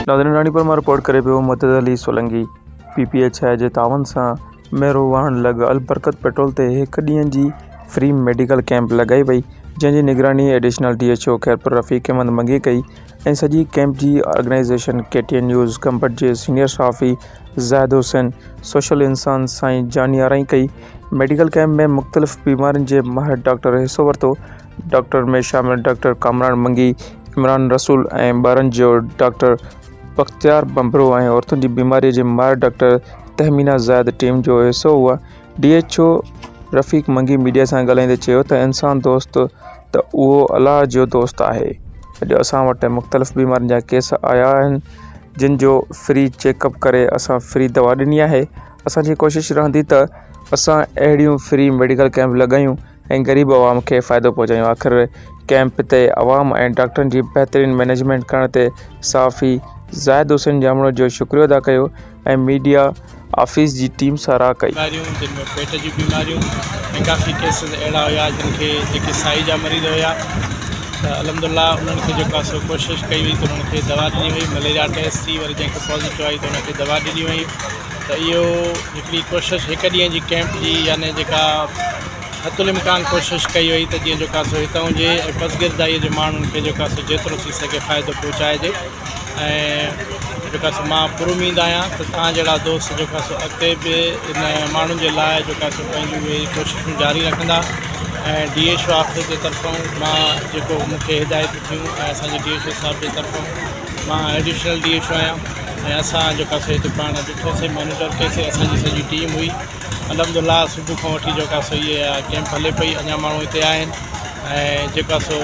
ناظرين راڻيپور مان رپورٽ ڪري پيو Madad Ali Solangi P P H I جي تعاون سان ميرو واهڻ لڳ البرڪت پيٽرول تي هڪ ڏينهن جي فري ميڊيڪل ڪئمپ لڳائي وئي جنهن جي نگراني additional D H O Khairpur Rafiq Ahmed Mangi ڪئي ۽ سڄي ڪئمپ جي organisation K T N news Gambat جي سينيئر صحافي زاهد حسين سوشل انسان سائين جاني آرائين ڪئي ميڊيڪل ڪئمپ ۾ مختلف بيمارين جي ماهر ڊاڪٽر حصو ورتو ڊاڪٽر ۾ شامل ڊاڪٽر ڪامران منگي عمران رسول ۽ ٻارن جو ڊاڪٽر بختيار ڀنڀرو ۽ عورتن جي بيماري جي ماهر ڊاڪٽر تهمينه زاهد ٽيم جو حصو هئا. D H O Rafiq Mangi media سان ڳالهائيندي چيو ته انسان دوست ته اهو الله جو دوست آهي، اڄ اسان وٽ مختلف بيمارين جا ڪيس آيا آهن جن جو فري چيڪ اپ ڪري اسان فري دوا ڏني آهي، اسان جي ڪوشش رهندي ته اسان اهڙيون فري ميڊيڪل ڪئمپ لڳايون ۽ غريب عوام کي فائدو پهچايون آخر ڪئمپ تي عوام ۽ ڊاڪٽرن جي بهترين مئنيجمينٽ ڪرڻ تي صحافي زاهد حسين ڄامڙو جو شڪريو ادا ڪيو ۽ ميڊيا آفيس جي ٽيم ساراهه ڪئي. بيماريون جن ۾ پيٽ جون بيماريون ۽ ڪافي ڪيسز اهڙا هيا جن کي جيڪي سائي جا مريض هيا ته الحمد الله انهن کي جيڪو آهي سو ڪوشش ڪئي وئي ته انهن کي دوا ڏني وئي مليريا ٽيسٽ ٿي وري جنهن کي پازيٽو آئي ته ان کي دوا ڏني وئي ته اهو هڪڙي ڪوشش هڪ ڏينهن جي ڪئمپ جي يعني جيڪا حت الامڪان ڪوشش ڪئي وئي ته جيئن جيڪا سو هتان جي ۽ پسگردائي جي ماڻهن کي جيڪا سو جيترو ٿي سگهي فائدو پهچائجي ۽ جيڪا سو مان پر اميد آهيان ته توهان جهڙا دوست جيڪا سو اڳتي به ان ماڻهن جي لاء جيڪا سو پنهنجون اهي ڪوششون جاري رکندا ۽ ڊي ايڇ او آفيس جي طرفون مان جيڪو مون کي هدايتون ٿيون ۽ اسانجي ڊي ايڇ او صاحب جي طرفون مان ايڊيشنل ڊي ايڇ او آهيان ۽ اسان جيڪا سو هتي پاڻ ڏٺوسي مانيٽر ڪئيسي اسانجي سڄي ٽيم هئي الحمد الله صبح کان وٺي جيڪا سو هي ڪيمپ هلي پئي اڃا ماڻهو هتي آهن ۽ جيڪا سو.